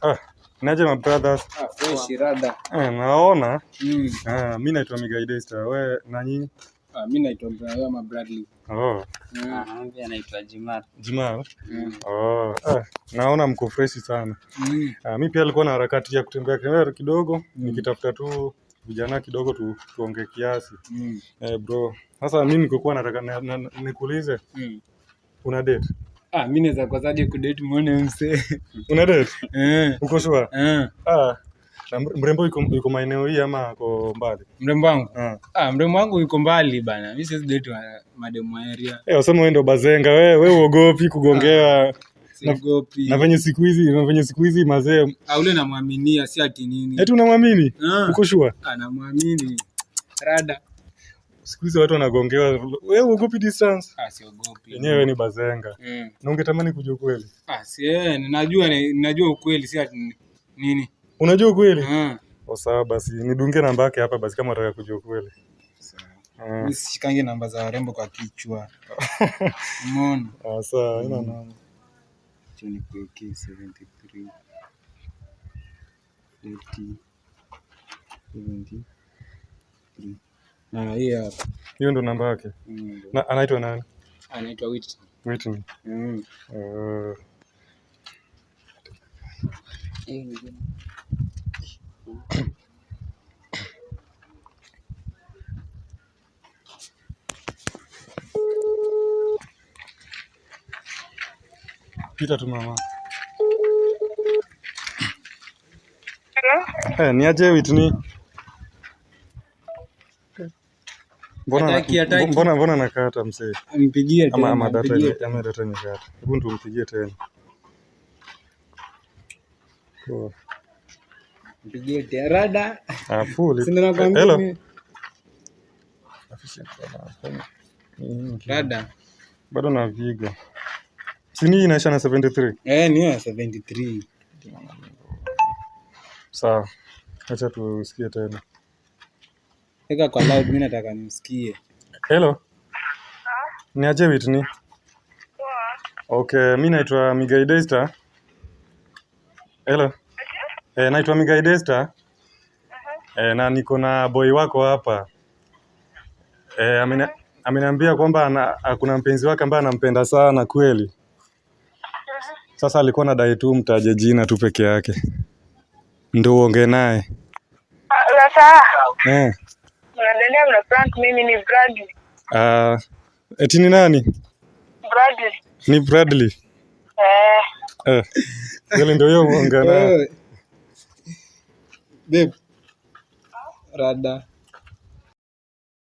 Ah, niaje my brothers? Ah, fresh rada. Eh, naona. Mm. Ah, mi naitwa Migai Desta. We na nyinyi? Ah, mimi naitwa Brian Bradley. Oh, Mm. Mimi anaitwa Jimar. Jimal. Mm. Oh, ah, naona mko fresh sana. Mm. Ah, mi pia alikuwa na harakati ya kutembea tembea kidogo, nikitafuta tu vijana kidogo tuongee kiasi. Mm. Eh, bro. Sasa mimi nilikuwa nataka nikuulize, Mm. una date? Ah, mimi naweza kosaje kudate muone msee. Una date? Eh. Uko sure? Eh. Ah, na mrembo yuko maeneo hii ama ako mbali? Mrembo wangu. Ah. Ah, mrembo wangu yuko mbali bana. Mimi siwezi date mademu wa area. Eh, wasema wewe ndo bazenga, wewe uogopi kugongewa. Siogopi. Na venye siku hizi, na venye siku hizi mazee, Ah, ule namwaminia si ati nini. eti unamwamini? Ah. Uko sure? Ah, namwamini. Rada. Siku hizi watu wanagongewa, wewe uogopi distance? Ah, siogopi. Yenyewe ni bazenga. Mm. Na ungetamani kujua ukweli? Ah, si ninajua ukweli si ati nini. Unajua ukweli? Ah. O sawa basi, nidunge namba yake hapa basi kama unataka kujua ukweli. Sawa. Mimi sishikangi namba za warembo kwa kichwa. Umeona? Ah, sawa, haina noma. Acha nikuwekee 73 40 73. Ah, hii hapa. Hiyo ndo namba yake. Mm. Na anaitwa nani? Anaitwa Whitney. Whitney. Mm. Pita tu mama. Hello? Eh, ni aje Whitney? Mbona Hataki, hataki. mbona nakata msee? Mpigie Ama tena, ama data mpigie. ama data imekata. Hebu tumpigie tena. Poa. Mpigie tena. Rada. Ah, full. Si ndio nakwambia Hello. mimi. Rada. Bado naviga. Si ni inaisha na 73. Eh, ni ya 73. Sawa. Acha tusikie tena. Weka kwa loud, mimi nataka nimsikie. Hello. Ni aje Whitney? Poa. Okay, mi naitwa Migai Desta. Hello. Eh, naitwa Migai Desta. Eh, na niko na boy wako hapa. Eh, ameniambia kwamba kuna mpenzi wake ambaye anampenda sana kweli. Sasa alikuwa anadai tu mtaje jina tu peke yake. Ndio uongee naye. Sasa Eh. mnaendelea mna prank mimi ni Bradley. Ah, eti ni nani? Bradley. Ni Bradley. Eh. Eh. Kweli ndio hiyo uongee naye. Babe. Rada.